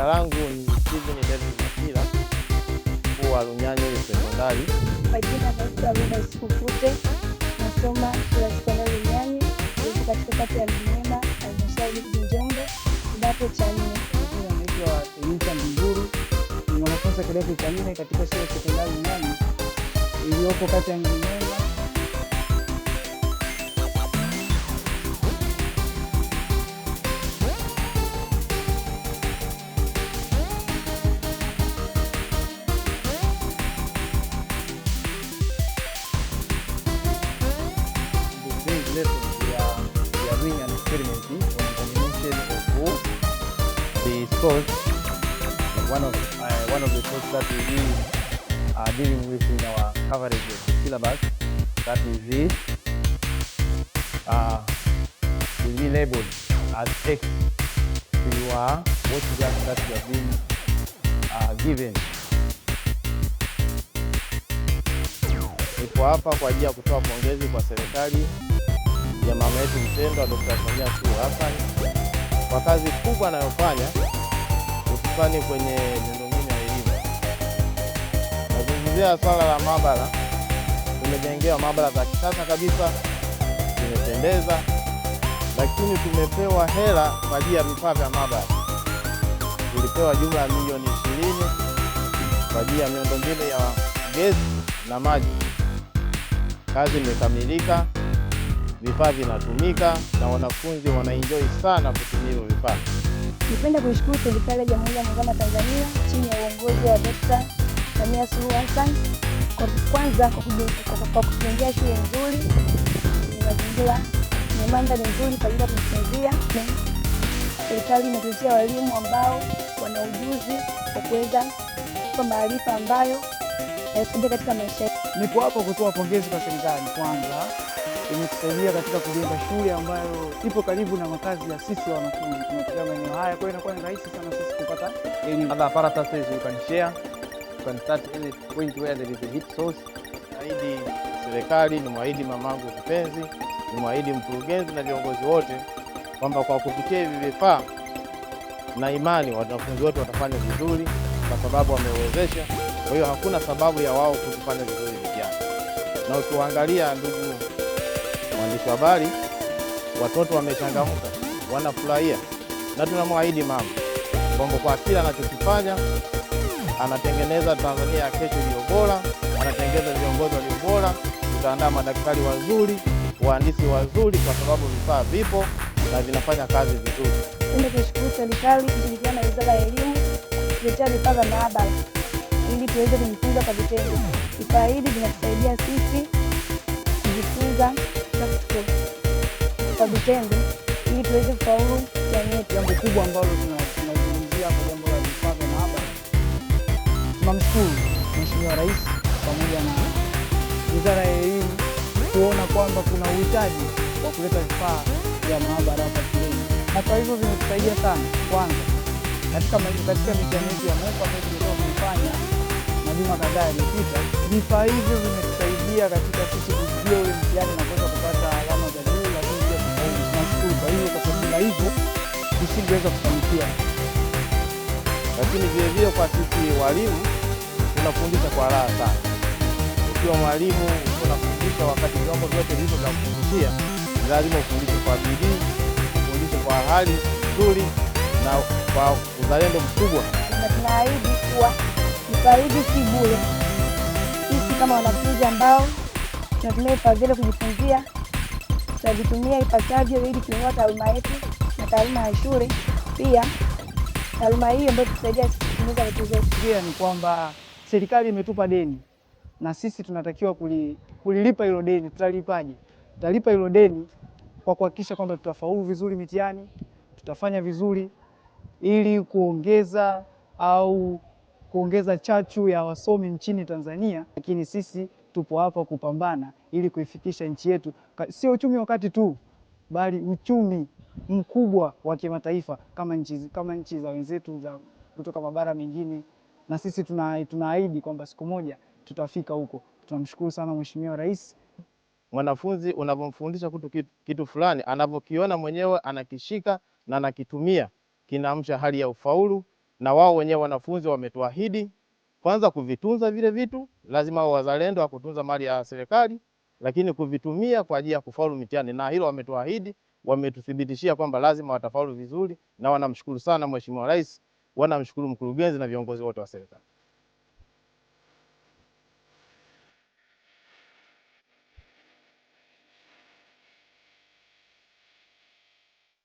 Jina langu ni Steven David Makila, mkuu wa Lunyanyuri Sekondari. Kwa jina naitwa Rhoda Sikukute, nasoma shule ya sekondari Lunyanywi, iliyopo katika kata ya Mjimwema, halmashauri ya mji Njombe, kidato cha nne. Jina naitwa Elinta Mbinguru, ni mwanafunzi wa kidato cha nne katika shule ya sekondari Lunyanywi iliyopo kata ya Mjimwema. Today's lesson we are doing an experiment on determination of the source, one of the source that we be dealing with in our coverage of the syllabus, that is the will be labeled as X to your watch glass that you have been given. Nipo hapa kwa ajili ya kutoa pongezi kwa serikali ya mama yetu mpendwa Dr. Samia Suluhu Hassan kwa kazi kubwa anayofanya hususani kwenye miundombinu ya elimu. Nazungumzia swala la maabara. Tumejengewa maabara za kisasa kabisa, zimependeza, lakini tumepewa hela kwa ajili ya vifaa vya maabara. Tulipewa jumla ya milioni 20 kwa ajili ya miundombinu ya gesi na maji. Kazi imekamilika, vifaa vinatumika na wanafunzi wanaenjoy sana kutumia hivyo vifaa. Nipenda kuishukuru serikali ya Jamhuri ya Muungano wa Tanzania chini ya uongozi wa Dkt. Samia Suluhu Hassan kwa kwanza kwa kutujengea shule nzuri yenye mazingira yenye mandhari nzuri kwa ajili ya kujifunzia. Serikali imetuletea walimu ambao wana ujuzi wa kuweza kutupa maarifa ambayo yatusaidia katika maisha yetu. Nipo hapa kutoa pongezi kwa serikali. Kwanza imetusaidia katika kujenga shule ambayo ipo karibu na makazi ya sisi wanafunzi, tunatokea maeneo haya, kwa hiyo inakuwa ni rahisi sana sisi kupata elimu. Other apparatuses you can share, you can start any point where there is a heat source. Naahidi serikali, nimwahidi mamangu kipenzi, nimwahidi mkurugenzi na viongozi wote kwamba kwa kupitia hivi vifaa na imani wanafunzi wetu watafanya vizuri, kwa sababu wamewezesha. Kwa hiyo hakuna sababu ya wao kutofanya vizuri mitihani. Na ukiwaangalia, ndugu mwandishi wa habari, watoto wamechangamka, wanafurahia, na tunamwahidi mama kwamba kwa kila anachokifanya anatengeneza Tanzania ya kesho iliyo bora, anatengeneza viongozi walio bora, tutaandaa madaktari wazuri, wahandisi wazuri, kwa sababu vifaa vipo na vinafanya kazi vizuri. Nipende kuishukuru serikali kushirikiana na Wizara ya Elimu kutuletea vifaa vya maabara ili tuweze kujifunza kwa vitendo. Vifaa hivi vinatusaidia sisi kujifunza practical kwa vitendo ili tuweze kufaulu mtihani wetu. Jambo kubwa ambalo tunazungumzia hapo, jambo la vifaa vya maabara, tunamshukuru Mheshimiwa Rais pamoja na Wizara ya Elimu kuona kwamba kuna uhitaji wa kuleta vifaa vya maabara hapa shuleni, na kwa hivyo vimetusaidia sana. Kwanza katika mitihani yetu ya MOPA ambayo tumetoka kuifanya majuma kadhaa yaliyopita, vifaa hivyo vimetusaidia katika sisi kurudia ule mtihani na kuweza kupata alama za juu, lakini pia kufaulu. Tunashukuru kwa hiyo, kwa sababu bila hivyo tusingeweza kufanikiwa. Lakini vile vile kwa sisi walimu tunafundisha kwa raha sana. Ukiwa mwalimu unafundisha wakati vyombo vyote vilivyo vya kufundishia, ni lazima ufundishe kwa bidii, ufundishe kwa hali nzuri na kwa uzalendo mkubwa. Na tunaahidi kuwa vifaa hivi si bure. Sisi kama wanafunzi ambao tunatumia vifaa vile kujifunzia, tutavitumia ipasavyo ili kuinua taaluma yetu na taaluma ya shule, pia taaluma hiyo ambayo tutasaidia sisi kutimiza ndoto zetu. Pia ni kwamba serikali imetupa deni na sisi tunatakiwa kulilipa hilo deni. Tutalipaje? Tutalipa hilo deni kwa kuhakikisha kwamba tutafaulu vizuri mitihani, tutafanya vizuri ili kuongeza au kuongeza chachu ya wasomi nchini Tanzania. Lakini sisi tupo hapa kupambana ili kuifikisha nchi yetu, sio uchumi wa kati tu, bali uchumi mkubwa wa kimataifa kama nchi za wenzetu za kutoka mabara mengine, na sisi tunaahidi kwamba siku moja tutafika huko. Tunamshukuru sana Mheshimiwa Rais. Mwanafunzi unavyomfundisha kitu fulani, anavyokiona mwenyewe anakishika na anakitumia, kinaamsha hali ya ufaulu Na wao wenyewe wanafunzi wametuahidi kwanza kuvitunza vile vitu, lazima wao wazalendo wa kutunza mali ya serikali, lakini kuvitumia kwa ajili ya kufaulu mitihani, na hilo wametuahidi, wametuthibitishia kwamba lazima watafaulu vizuri, na wanamshukuru sana Mheshimiwa Rais, wanamshukuru mkurugenzi na viongozi wote wa serikali.